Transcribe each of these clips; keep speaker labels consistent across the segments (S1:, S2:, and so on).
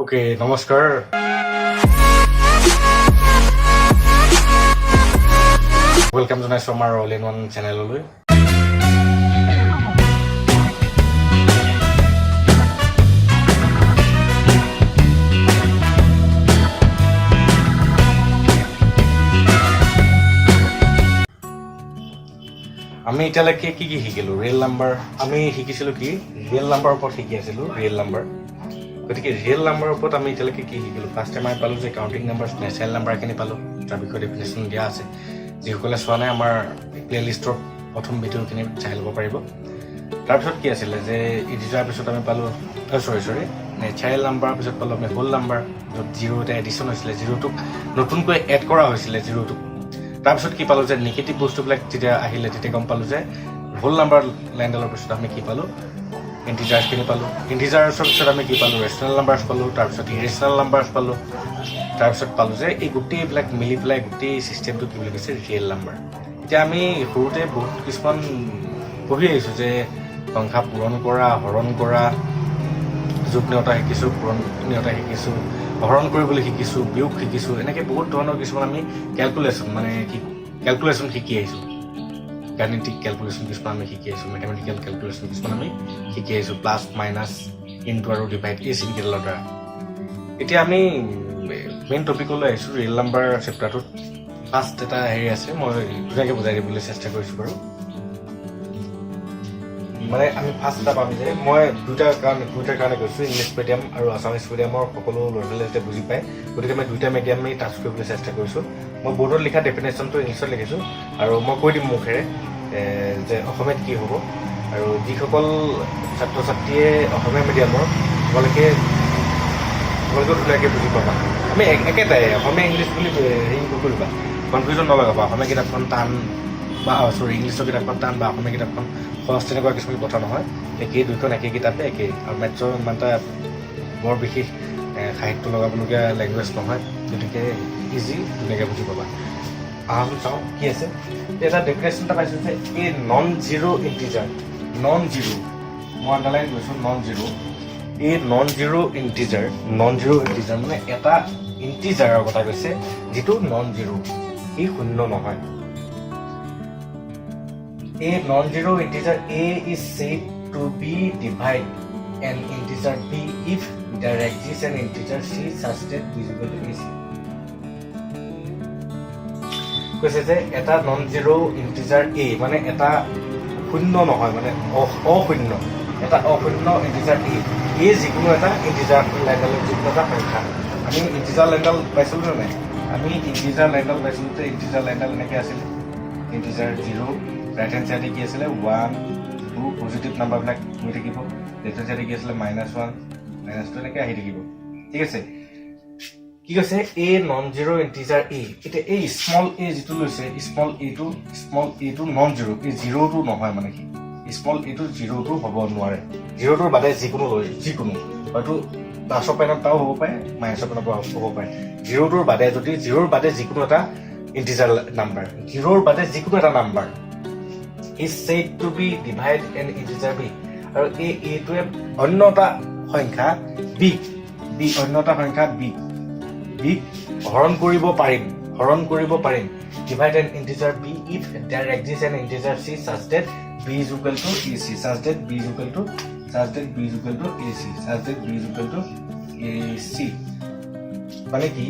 S1: Okay, নমস্কাৰ। Welcome জনাইছোঁ আমাৰ অল ইন ওৱান চেনেললৈ। আমি এতিয়ালৈকে কি কি শিকিলোঁ? ৰিয়েল নাম্বাৰ আমি শিকিছিলোঁ। কি ৰিয়েল নাম্বাৰৰ ওপৰত শিকি আছিলোঁ? Real number. গতিকে ৰিয়েল নাম্বাৰৰ ওপৰত আমি এতিয়ালৈকে কি শিকিলোঁ? ফাৰ্ষ্ট টাইম আমি পালোঁ যে কাউণ্টিং নাম্বাৰ, নেচাৰেল নাম্বাৰখিনি পালোঁ। তাৰ বিষয়ে ডেফিনেশ্যন দিয়া আছে। যিসকলে চোৱা নাই, আমাৰ প্লে'লিষ্টৰ প্ৰথম ভিডিঅ'খিনি চাই ল'ব পাৰিব। তাৰপিছত কি আছিলে যে ইণ্টিজাৰৰ পিছত আমি পালোঁ, চৰি চৰি, নেচাৰেল নাম্বাৰৰ পিছত পালোঁ আমি হোল নাম্বাৰ, য'ত জিৰ' এটা এডিশ্যন হৈছিলে, জিৰ'টোক নতুনকৈ এড কৰা হৈছিলে জিৰ'টোক। তাৰপিছত কি পালোঁ যে নিগেটিভ বস্তুবিলাক যেতিয়া আহিলে, তেতিয়া গম পালোঁ যে হোল নাম্বাৰ লাইনডালৰ পিছত আমি কি পালোঁ? ইণ্টিজাৰ্ছখিনি পালোঁ। ইণ্টিজাৰ্ছৰ পিছত আমি কি পালোঁ? ৰেচনেল নাম্বাৰ্ছ পালোঁ। তাৰপিছত ইৰেচনেল নাম্বাৰ্ছ পালোঁ। তাৰপিছত পালোঁ যে এই গোটেইবিলাক মিলি পেলাই গোটেই চিষ্টেমটো কি বুলি কৈছে? Real number. এতিয়া আমি সৰুতে বহুত কিছুমান পঢ়ি আহিছোঁ যে সংখ্যা পূৰণ কৰা, হৰণ কৰা, যোগ নেওতা শিকিছোঁ, পূৰণ নেওতা শিকিছোঁ, হৰণ কৰিবলৈ শিকিছোঁ, বিয়োগ শিকিছোঁ। এনেকৈ বহুত ধৰণৰ কিছুমান আমি কেলকুলেশ্যন, মানে কি, কেলকুলেশ্যন শিকি আহিছোঁ। গাণিতিক কেলকুলেশ্যন কিছুমান আমি শিকি আহিছোঁ, মেথমেটিকেল কেলকুলেশ্যন কিছুমান আমি শিকি আহিছোঁ, প্লাছ, মাইনাছ, ইনটু আৰু ডিভাইড, এই চিনকেইডালৰ দ্বাৰা। এতিয়া আমি মেইন টপিকলৈ আহিছোঁ। ৰিয়েল নাম্বাৰ চেপ্টাৰটোত ফাৰ্ষ্ট এটা হেৰি আছে, মই ধুনীয়াকৈ বুজাই দিবলৈ চেষ্টা কৰিছোঁ বাৰু। মানে আমি ফাৰ্ষ্ট এটা পাম যে মই দুইটাৰ কাৰণে কৈছোঁ, ইংলিছ মিডিয়াম আৰু আছামিছ মিডিয়ামৰ সকলো ল'ৰা ছোৱালীয়ে যাতে বুজি পায়, গতিকে মই দুইটা মিডিয়ামেই টাচ কৰিবলৈ চেষ্টা কৰিছোঁ। মই বৰ্ডত লিখা ডেফিনেশ্যনটো ইংলিছত লিখিছোঁ আৰু মই কৈ দিম মুখেৰে যে অসমীয়াত কি হ'ব। আৰু যিসকল ছাত্ৰ ছাত্ৰীয়ে অসমীয়া মিডিয়ামৰ, তোমালোকেও ধুনীয়াকৈ বুজি পাবা। আমি একেটাই অসমীয়া ইংলিছ বুলি হেৰি নকৰিবা, কনফিউজন নলগাবা। অসমীয়া কিতাপখন টান বা, চৰি, ইংলিছৰ কিতাপখন টান বা অসমীয়া কিতাপখন সহজ, তেনেকুৱা কিছুমান কথা নহয়। একেই, দুইখন একেই কিতাপে একেই। আৰু মেথছৰ ইমান এটা বৰ বিশেষ সাহিত্য লগাবলগীয়া লেংগুৱেজ নহয়, গতিকে ইজি, ধুনীয়াকৈ বুজি পাবা। আহাচোন চাওঁ কি আছে। এটা ডেফিনেশ্যন এটা পাইছোঁ যে এই non zero integer, non zero, মই আণ্ডাৰলাইন কৰিছোঁ নন জিৰ'। এই non zero integer, non zero integer মানে এটা ইণ্টিজাৰৰ কথা কৈছে যিটো নন জিৰ', ই শূন্য নহয়। A non zero integer a is said to be divide an integer b if there exists an integer c such that b is equal to ac। কৈছে যে এটা নন জিৰ' ইণ্টিজাৰ এ, মানে এটা শূন্য নহয়, মানে অশূন্য, এটা অশূন্য ইণ্টিজাৰ এ, এ যিকোনো এটা ইণ্টিজাৰ লাইনডালৰ যিকোনো এটা সংখ্যা। আমি ইণ্টিজাৰ লাইনডাল পাইছিলোঁ নে নাই? আমি ইণ্টিজাৰ লাইনডাল পাইছিলোঁ যে ইণ্টিজাৰ লাইনডাল এনেকৈ আছিলে। ইণ্টিজাৰ জিৰ', ৰাইট হেণ্ড চাইডে কি আছিলে? ওৱান, টু, পজিটিভ নাম্বাৰবিলাক গৈ থাকিব। লেফ্ট হেণ্ড চাইডে কি আছিলে? মাইনাছ ওৱান, মাইনাছ টু, এনেকৈ আহি থাকিব। ঠিক আছে। কি কৈছে? A non zero integer a। এতিয়া এই স্মল এ যিটো লৈছে, স্মল এটো নন জিৰ', এই জিৰ'টো নহয়। মানে কি, স্মল এটো জিৰ'টো হ'ব নোৱাৰে। জিৰ'টোৰ বাদে যিকোনো লৈ, যিকোনো, হয়তো প্লাছৰ পিনৰ পৰাও হ'ব পাৰে, মাইনাছৰ পিনৰ পৰাও হ'ব পাৰে। জিৰ'টোৰ বাদে যদি, জিৰ'ৰ বাদে যিকোনো এটা ইণ্টিজাৰ নাম্বাৰ, জিৰ'ৰ বাদে যিকোনো এটা number is said to be divide an integer b। আৰু এই এইটোৱে অন্য এটা সংখ্যা বি, বি, অন্য এটা সংখ্যা বি, বিক হৰণ কৰিব পাৰিম, হৰণ কৰিব পাৰিম। Divide an integer b if there exist an integer c such that b is equal to a c, such that b is equal to, such that b is equal to a c, such that b is equal to a c। মানে কি,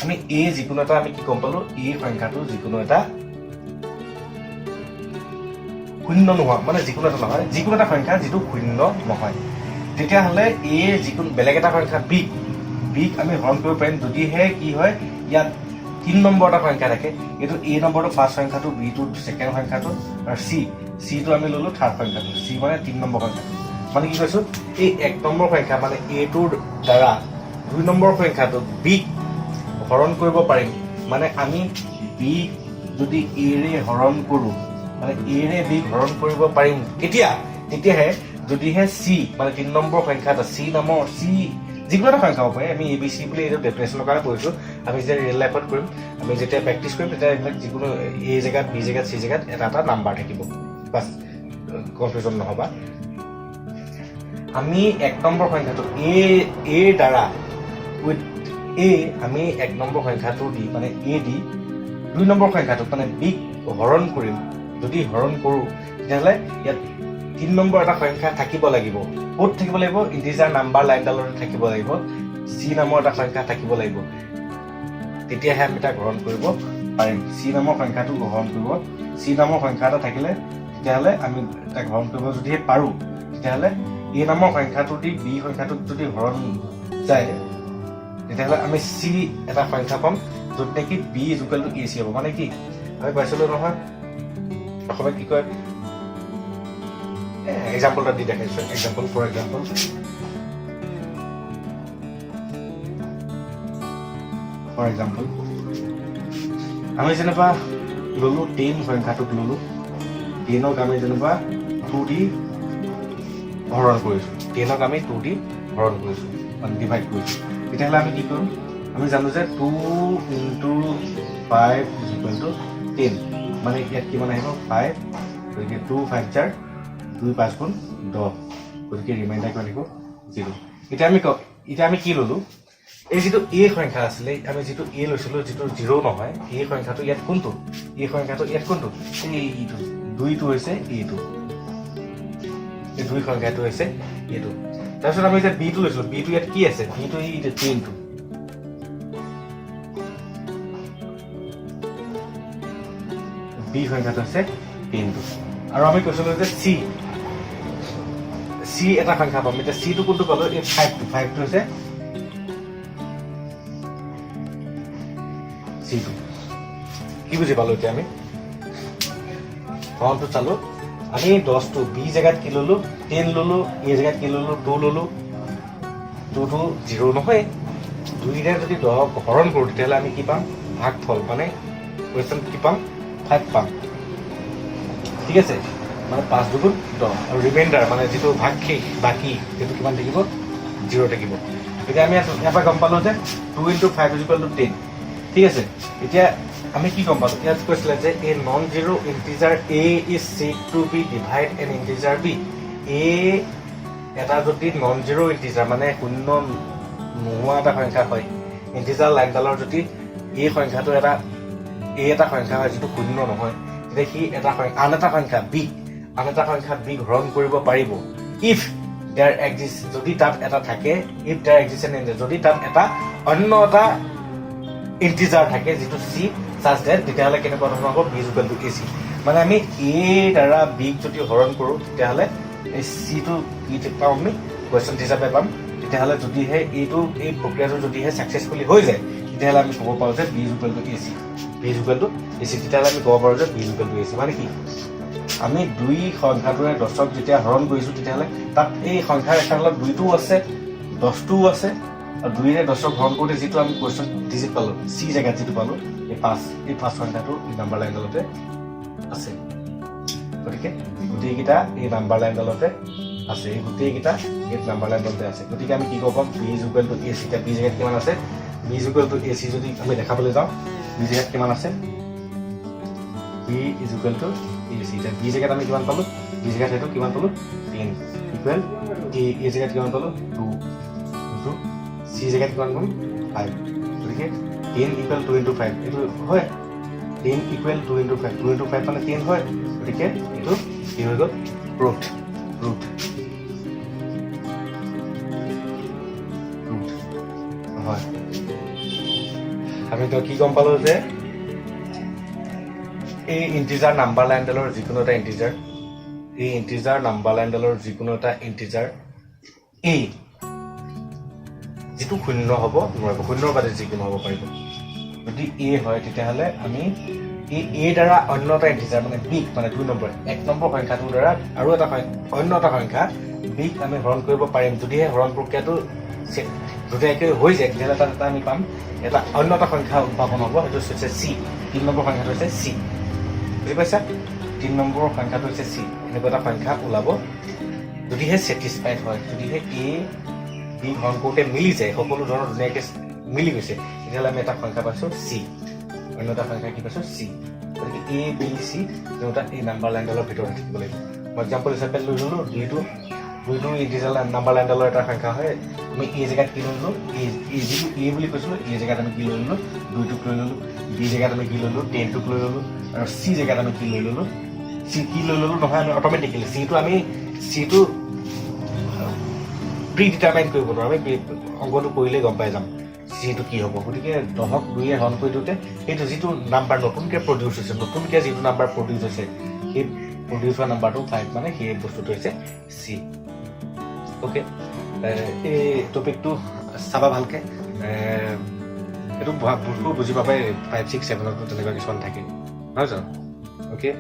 S1: আমি এ যিকোনো এটা, আমি কি গম পালো? এই সংখ্যাটো যিকোনো এটা শূন্য নোহোৱা, মানে যিকোনো এটা নহয়, যিকোনো এটা সংখ্যা যিটো শূন্য নহয়। তেতিয়াহ'লে এই যিকোনো বেলেগ এটা সংখ্যা বিক, বিক আমি হৰণ কৰিব পাৰিম যদিহে কি হয়, ইয়াত 3 নম্বৰ এটা সংখ্যা থাকে। এইটো এ নম্বৰটো ফাৰ্ষ্ট সংখ্যাটো, বিটো ছেকেণ্ড সংখ্যাটো আৰু চি, চিটো আমি ল'লো থাৰ্ড সংখ্যাটো। চি মানে 3 নম্বৰ সংখ্যাটো। মানে কি কৈছোঁ? এই 1 নম্বৰ সংখ্যা, মানে এটোৰ দ্বাৰা 2 নম্বৰ সংখ্যাটো বিক হৰণ কৰিব পাৰিম। মানে আমি বিক যদি এৰে হৰণ কৰোঁ, মানে এৰে বিক হৰণ কৰিব পাৰিম কেতিয়া? তেতিয়াহে যদিহে চি, মানে 3 নম্বৰ সংখ্যা এটা, চি নামৰ, চি যিকোনো এটা সংখ্যা হ'ব পাৰে। আমি এ বি চি বুলি এইটো ডেফিনেশ্যনৰ কাৰণে কৰিছোঁ। আমি যেতিয়া ৰিয়েল লাইফত কৰিম, আমি যেতিয়া প্ৰেক্টিচ কৰিম, তেতিয়া এইবিলাক যিকোনো এ জেগাত, বি জেগাত, চি জেগাত এটা এটা নাম্বাৰ থাকিব। বাছ, কনফিউজন নহ'বা। আমি এক নম্বৰ সংখ্যাটো এৰ দ্বাৰা, উইথ এ আমি এক নম্বৰ সংখ্যাটো দি, মানে এ দি দুই নম্বৰ সংখ্যাটোক, মানে বিক হৰণ কৰিম। যদি হৰণ কৰোঁ, তেতিয়াহ'লে ইয়াত তিনি নম্বৰ এটা সংখ্যা থাকিব লাগিব। ক'ত থাকিব লাগিব? ইণ্টিজাৰ নাম্বাৰ লাইনডালতে থাকিব লাগিব। চি নামৰ এটা সংখ্যা থাকিব লাগিব, তেতিয়াহে আমি তাক গ্ৰহণ কৰিব পাৰিম। চি নামৰ সংখ্যাটো গ্ৰহণ কৰিব, চি নামৰ সংখ্যা এটা থাকিলে তেতিয়াহ'লে আমি তাক গ্ৰহণ কৰিব যদিহে পাৰোঁ, তেতিয়াহ'লে এ নামৰ সংখ্যাটো দি বি সংখ্যাটোক যদি হৰণ যায়, তেতিয়াহ'লে আমি চি এটা সংখ্যা পাম, য'ত নেকি b is equal to a c হ'ব। মানে কি, আমি পাইছিলোঁ নহয়, অসমীয়াত কি কয়? এক্সাম্পল এটা দি দেখাইছোঁ। Example, for example, আমি যেনিবা ল'লোঁ 10 সংখ্যাটোক ল'লোঁ। 10ক আমি যেনিবা টু দি হৰণ কৰিছোঁ। 10ক আমি টু দি হৰণ কৰিছোঁ, মানে ডিভাইড কৰিছোঁ। তেতিয়াহ'লে আমি কি কৰিম? আমি জানো যে 2 into 5 is equal to 10। মানে ইয়াত কিমান আহিব? ফাইভ। গতিকে টু ফাইভ জাৰ, দুই পাঁচ গুণ দহ। গতিকে ৰিমাইণ্ডাৰ কিমান আহিব? জিৰ'। এতিয়া আমি কওঁ, এতিয়া আমি কি ল'লোঁ? এই যিটো এ সংখ্যা আছিলে, আমি যিটো এ লৈছিলোঁ, যিটো জিৰ' নহয়, এই সংখ্যাটো ইয়াত কোনটো? এই সংখ্যাটো ইয়াত কোনটো? এই ইটো দুইটো হৈছে এইটো, এই দুই সংখ্যাটো হৈছে এইটো। তাৰপিছত আমি এতিয়া বিটো লৈছিলোঁ। বিটো ইয়াত কি আছে? বিটো এই টেনটো। বি সংখ্যাটো হৈছে টেনটো। আৰু আমি কৈছিলোঁ যে চি চি এটা সংখ্যা পাম। এতিয়া চিটো কোনটো পালো? এই ফাইভটো। ফাইভটো হৈছে চিটো। কি বুজি পালো এতিয়া? আমি ফৰ্মটো চালো। আমি দহটো বি জেগাত কি ল'লো? 10 ল'লো। এ জেগাত কি ল'লো? টু ল'লো। টুটো জিৰ' নহয়। দুইৰে যদি দহক হৰণ কৰোঁ, তেতিয়াহ'লে আমি কি পাম? ভাগফল, মানে কুৱেশ্যন কি পাম? ফাইভ পাম। ঠিক আছে? মানে পাঁচ দুগুণ দহ। আৰু ৰিমাইণ্ডাৰ, মানে যিটো ভাগশেষ, বাকী সেইটো কিমান থাকিব? জিৰ' থাকিব। এতিয়া আমি ইয়াৰ পৰা গম পালোঁ যে 2 into 5 is equal to 10। ঠিক আছে? এতিয়া আমি কি গম পালোঁ? ইয়াত কৈছিলে যে a non zero integer a is said to be divide an integer b। A এটা যদি নন জিৰ' ইণ্টিজাৰ, মানে শূন্য নোহোৱা এটা সংখ্যা হয়, ইণ্টিজাৰ লাইনডালৰ যদি এই সংখ্যাটো এটা এ এটা সংখ্যা হয় যিটো শূন্য নহয়, তেতিয়া সি এটা সংখ্যা, আন এটা সংখ্যা বিক, আন এটা সংখ্যা বিক হৰণ কৰিব পাৰিব। If there exist, যদি তাত এটা থাকে, if there exist N, যদি তাত এটা অন্য এটা ইণ্টিজাৰ থাকে যিটো চি, চাচ that, তেতিয়াহ'লে কেনেকুৱা ধৰণৰ হ'ব? B equal to a c। মানে আমি এ দ্বাৰা বিক যদি হৰণ কৰোঁ, তেতিয়াহ'লে এই চিটো কি পাম? আমি কুৱেশ্যন হিচাপে পাম। তেতিয়াহ'লে যদিহে এইটো, এই প্ৰক্ৰিয়াটো যদিহে ছাকচেছফুলি হৈ যায়, তেতিয়াহ'লে আমি ক'ব পাৰোঁ যে b equal to a c, b equal to a c। তেতিয়াহ'লে আমি ক'ব পাৰোঁ যে b equal to a c। মানে কি, আমি দুই সংখ্যাটোৰে দহক যেতিয়া হৰণ কৰিছোঁ, তেতিয়াহ'লে তাত এই সংখ্যাৰ ৰেখাডালত দুইটোও আছে, দহটোও আছে। আৰু দুইৰে দহক হৰণ কৰোঁতে যিটো আমি কুৱেশ্যন ডিজিট পালোঁ, চি জেগাত যিটো পালোঁ, এই পাঁচ, এই পাঁচ সংখ্যাটো এই নাম্বাৰ লাইনডালতে আছে। গতিকে গোটেইকেইটা এই নাম্বাৰ লাইনডালতে আছে। এই গোটেইকেইটা এই নাম্বাৰ লাইনডালতে আছে। গতিকে আমি কি ক'ব পাম? B is equal to a c। এতিয়া বি জেগাত কিমান আছে? B is equal to a c যদি আমি দেখাবলৈ যাওঁ, বি জেগাত কিমান আছে? B is equal to a c। এতিয়া বি জেগাত আমি কিমান পালোঁ? বি জেগাত সেইটো কিমান পালোঁ? 10 ইকুৱেল এ, এ জেগাত কিমান পালোঁ? টু ইণ্টু চি জেগাত কিমান পাম? ফাইভ। গতিকে 10 ইকুৱেল 2 ইণ্টু 5 এইটো হয়। 10 equal 2 into 5, 2 into 5 মানে 10 হয়। গতিকে এইটো কি হৈ গ'ল? প্ৰুফড, প্ৰুফড, প্ৰুফড হয়। আমি তো কি গম পালোঁ যে এই ইণ্টিজাৰ নাম্বাৰ লাইনডালৰ যিকোনো এটা ইণ্টিজাৰ, এই ইণ্টিজাৰ নাম্বাৰ লাইনডালৰ যিকোনো এটা ইণ্টিজাৰ এই যিটো শূন্য হ'ব নোৱাৰিব, শূন্যৰ বাদে যিকোনো হ'ব পাৰিব। যদি এ হয়, তেতিয়াহ'লে আমি এই এ দ্বাৰা অন্য এটা ইণ্টিজাৰ, মানে বিক, মানে দুই নম্বৰ, এক নম্বৰ সংখ্যাটোৰ দ্বাৰা আৰু এটা অন্য এটা সংখ্যা বিক আমি হৰণ কৰিব পাৰিম। যদিহে হৰণ প্ৰক্ৰিয়াটো ধুনীয়াকৈ হৈ যায়, তেতিয়াহ'লে তাত এটা আমি পাম, এটা অন্য এটা সংখ্যা উদ্ভাৱন হ'ব। সেইটো হৈছে চি। তিনি নম্বৰ সংখ্যাটো হৈছে চি। বুজি পাইছা? তিনি নম্বৰ সংখ্যাটো হৈছে চি। এনেকুৱা এটা সংখ্যা ওলাব যদিহে ছেটিছফাইড হয়, যদিহে এ বি হৰণ কৰোঁতে মিলি যায়, সকলো ধৰণৰ ধুনীয়াকৈ মিলি গৈছে, তেতিয়াহ'লে আমি এটা সংখ্যা পাইছোঁ চি। অন্য এটা সংখ্যা কি পাইছোঁ? চি। গতিকে এ বি চি তিনিওটা এই নাম্বাৰ লাইনডালৰ ভিতৰত থাকিব লাগিব। মই এক্সাম্পল হিচাপে লৈ ল'লোঁ দুইটো। দুইটো ইণ্টিজাৰ নাম্বাৰ লাইনডালৰ এটা সংখ্যা হয়। আমি এ জেগাত কি লৈ ল'লোঁ? এই যিটো এ বুলি কৈছিলোঁ, এ জেগাত আমি কি লৈ ল'লোঁ? দুইটোক লৈ ল'লোঁ। বি জেগাত আমি কি ল'লোঁ? 10টোক লৈ ল'লোঁ। আৰু চি জেগাত আমি কি লৈ ল'লোঁ? চি কি লৈ ল'লোঁ নহয়, আমি অট'মেটিকেলি চিটো, আমি চিটো প্ৰি ডিটাৰমাইন কৰিব নোৱাৰোঁ। আমি অংকটো কৰিলেই গম পাই যাম চিটো কি হ'ব। গতিকে 10ক দুয়ে হৰণ কৰি দিওঁতে সেইটো যিটো নাম্বাৰ নতুনকৈ প্ৰডিউচ হৈছে, নতুনকৈ যিটো নাম্বাৰ প্ৰডিউচ হৈছে, সেই প্ৰডিউচ হোৱা নাম্বাৰটো 5, মানে সেই বস্তুটো হৈছে চি। অ'কে, এই টপিকটো চাবা ভালকৈ। এইটো বস্তু বুজি পাবাই, 5, 6, 7তো তেনেকুৱা কিছুমান থাকে, নহয় জানো? অ'কে।